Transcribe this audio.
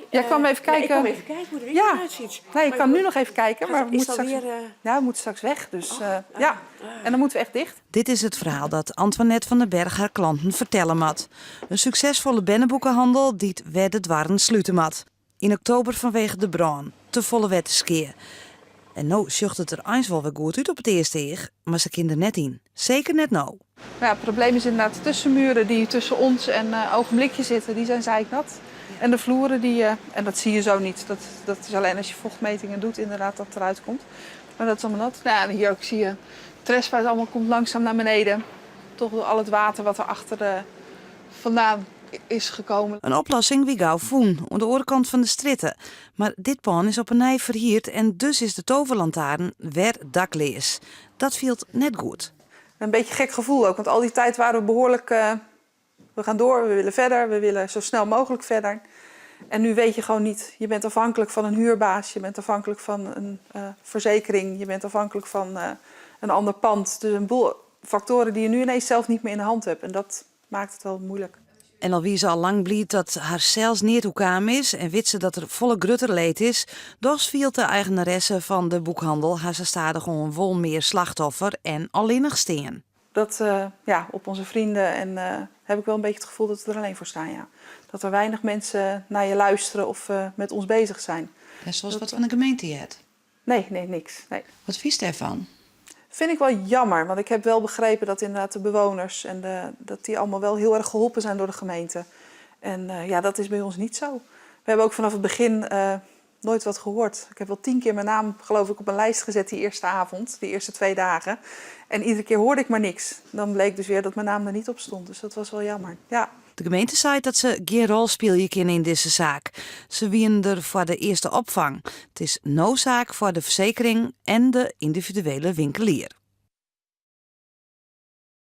Jij kwam even kijken. ik kwam even kijken hoe de winkel eruit ziet. Nee, ik kan nu nog even kijken, maar we Is moeten het straks, alweer, ja, we moeten straks weg. Dus ja, en dan moeten we echt dicht. Dit is it ferhaal dat Antoinette van den Berg har klanten fertelle moat. In suksesfolle berneboekehandel dy't wer de doarren slute moat. Yn oktober fanwege de brân, te folle wetterskea. En no sjocht it der eins wol wer goed út op it earste each, mar se kin der net yn. Seker net no. Ja, het probleem is inderdaad de tussenmuren die tussen ons en Ogenblikje zitten, die zijn zeiknat. En de vloeren, die, en dat zie je zo niet. Dat is alleen als je vochtmetingen doet inderdaad dat eruit komt. Maar dat is allemaal nat. Nou, en hier ook zie je, trespa is allemaal, komt langzaam naar beneden. Toch door al het water wat er achter de vandaan is gekomen. In oplossing wie gau fûn, oan de oare kant fan de strjitte. Mar dit pân is op 'e nij ferhierd en dus is de Toverlantaarn wer dakleas. Dat fielt net goed. Een beetje gek gevoel ook, want al die tijd waren we behoorlijk... we gaan door, we willen verder, we willen zo snel mogelijk verder. En nu weet je gewoon niet. Je bent afhankelijk van een huurbaas, je bent afhankelijk van een verzekering, je bent afhankelijk van een ander pand. Dus een boel factoren die je nu ineens zelf niet meer in de hand hebt. En dat maakt het wel moeilijk. En al wie se al lang bliid dat har sels neat oerkaam is en wit se dat der folle grutter leed is, dochs fielt de eigenaresse fan de boekhandel har sa stadichoan wol mear slachtoffer en allinnich stean. Dat, ja, op onze vrienden en heb ik wel een beetje het gevoel dat we er alleen voor staan. Ja. Dat er weinig mensen naar je luisteren of met ons bezig zijn. En zoals wat fan de gemeente heard? Nee, nee, niks. Nee. Wat fynst dêrfan? Vind ik wel jammer, want ik heb wel begrepen dat inderdaad de bewoners en dat die allemaal wel heel erg geholpen zijn door de gemeente. En ja, dat is bij ons niet zo. We hebben ook vanaf het begin nooit wat gehoord. Ik heb wel 10 keer mijn naam, geloof ik, op een lijst gezet die eerste avond, die eerste 2 dagen. En iedere keer hoorde ik maar niks. Dan bleek dus weer dat mijn naam er niet op stond. Dus dat was wel jammer, ja. De gemeente seit dat se gjin rol spylje kinne yn dizze saak. Se wienen der foar de earste opfang. It is no saak foar de fersekering en de yndividuele winkelier.